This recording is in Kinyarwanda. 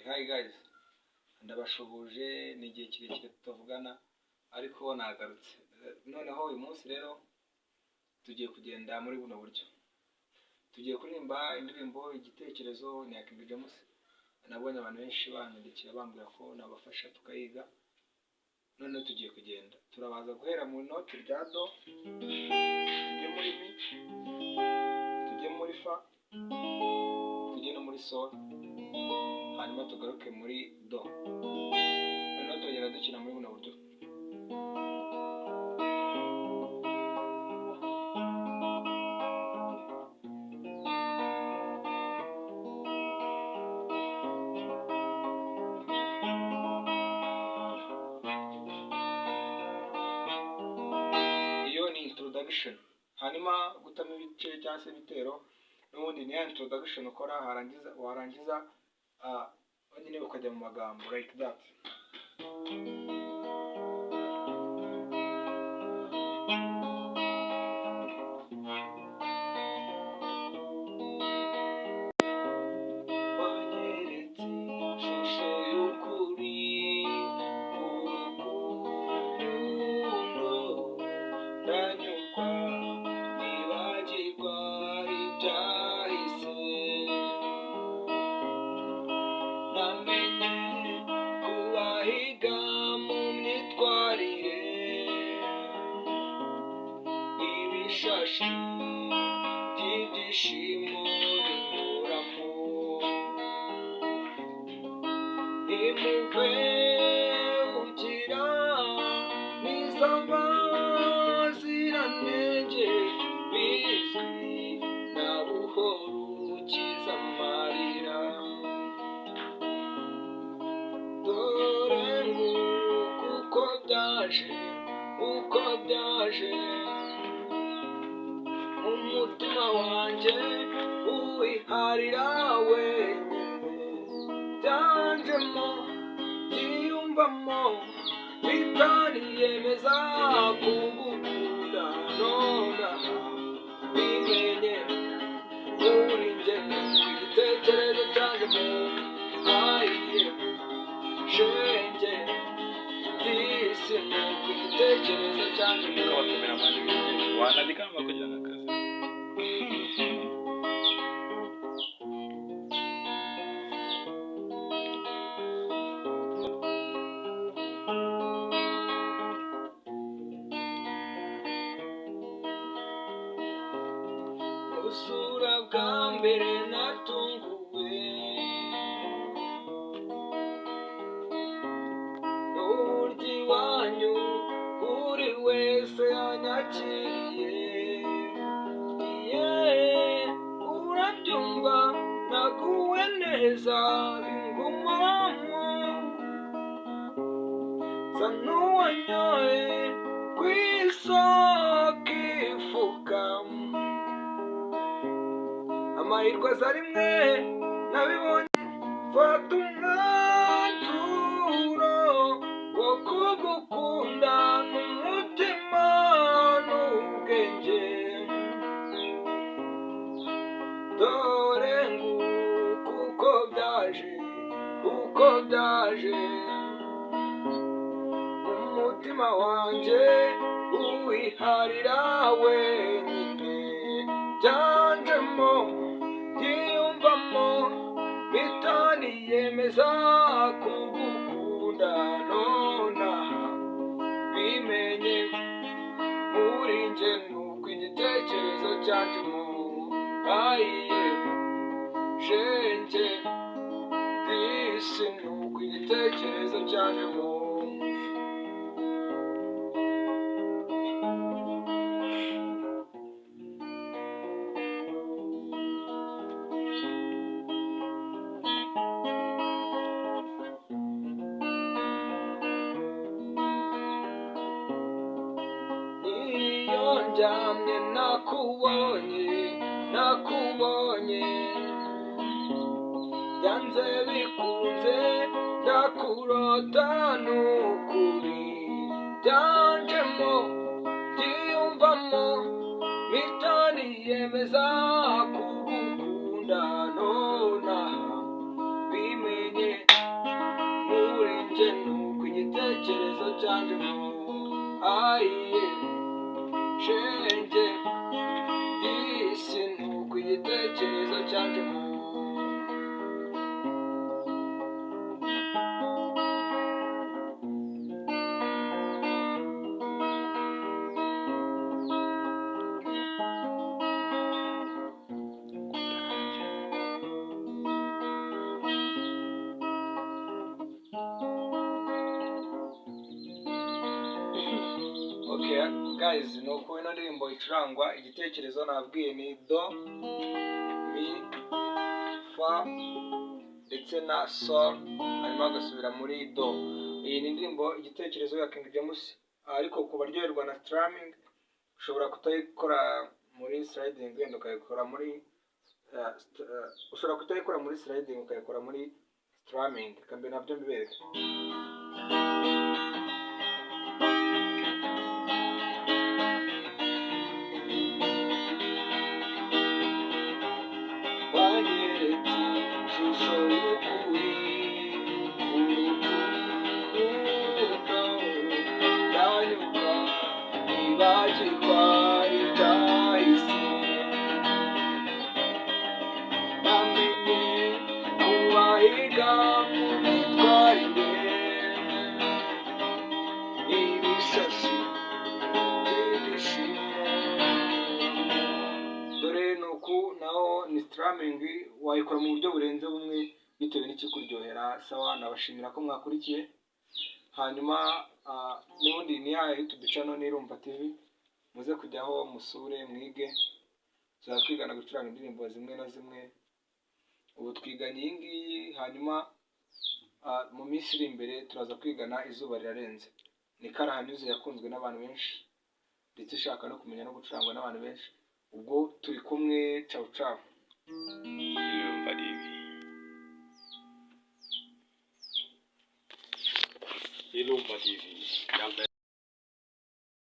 Hi guys, ndabashuhuje. Ni igihe kirekire tutavugana, ariko nagarutse. Noneho uyu munsi rero tugiye kugenda muri buno buryo. Tugiye kuririmba indirimbo "Igitekerezo", ni iya King James. Nabonye abantu benshi banyandikira bambwira ko nabafasha tukayiga. Noneho tugiye kugenda, turabaza guhera mu noti rya do, tujye muri mi, tujye muri fa, tujye no muri sol, hanyuma tugaruke muri do. Noneho tugenda dukina muri buno buryo. Iyo ni introduction. Hanyuma gutamo ibice cyangwa se ibitero, n'ubundi ni ya introduction ukora, harangiza warangiza nyine ukajya mu magambo like that. Wanyeretse ishusho y'ukuri, urukundo, ndanyurwa, nibagirwa ibyahise. Namenye kubahiga mu myitwarire, ibishashi by'ibyishimo binyuramo. Impuhwe ugira n'iz'abaziranenge bizwi na buhoro, ukiza amarira. Dore nguko uko byaje, uko byaje umutima wanjye uwiharira wenyine. Byanjemo, byiyumvamo, bitaniyemeza kugukunda. Nonaha bimenye muri njye, igitekerezo cyanjye mu ayiye shenge disi, nuko igitekerezo cyanjye mu Ukaba cameraman wigenga, wanandika kugira ngo akazi. Gusura bwa mbere natunguwe n'uburyo iwanyu buri wese yanyakiriye. Yeee, urabyumva, naguwe neza bingumamo, nsa n'uwanyoye ku isoko ifuka. Amahirwe aza rimwe, nabibonye, mfata umwanzuro wo kugukunda n'umutima n'ubwenge. Dore nguko uko byaje, uko byaje umutima wanjye uwiharira wenyine. Byanjemo, byiyumvamo, bitaniyemeza kugukunda. Nonaha bimenye muri njye, nuko igitekerezo cyanjye mu ayiye shenge disi, nuko igitekerezo cyanjye mu. Niyo ndyamye nakubonye, nakubonye, byanze bikunze ndakurota, nukuri byanjemo, byiyumvamo, bitaniyemeza kugukunda. Nonaha bimenye. Ayiye shenge, disi nuko igitekerezo cyanjemo. Okay guys, ni uko ino ndirimbo icurangwa. Igitekerezo nabwiye ni do, mi, fa ndetse na sol, hanyuma agasubira muri do. Iyi ni indirimbo Igitekerezo ya King James, ariko ku baryoherwa na strumming, ushobora kutayikora muri sliding, wenda ukayikora muri ushobora kutayikora muri sliding, ukayikora muri strumming. Reka mbere nabyo mbibereke. Wanyeretse ishusho y'ukuri, urukundo ndanyurwa, nibagirwa ibyahise. Namenye kubahiga mu myitwarire, ibishashi by'ibyishimo. Dore ni uku, naho ni strumming, wayikora mu buryo burenze bumwe bitewe n'ikikuryohera. Sawa, nabashimira ko mwakurikiye. Hanyuma n'ubundi ni ya YouTube channel ni Irumva TV, muze kujyaho musure mwige. Tuzaba twigana gucuranga indirimbo zimwe na zimwe. Ubu twiganye iyi ngiyi, hanyuma mu minsi iri imbere turaza kwigana Izuba Rirarenze, ni karahanyuze, yakunzwe n'abantu benshi, ndetse ishaka no kumenya no gucurangwa n'abantu benshi. Ubwo turi kumwe, cawu cawu. Irumva TV. Irumva TV.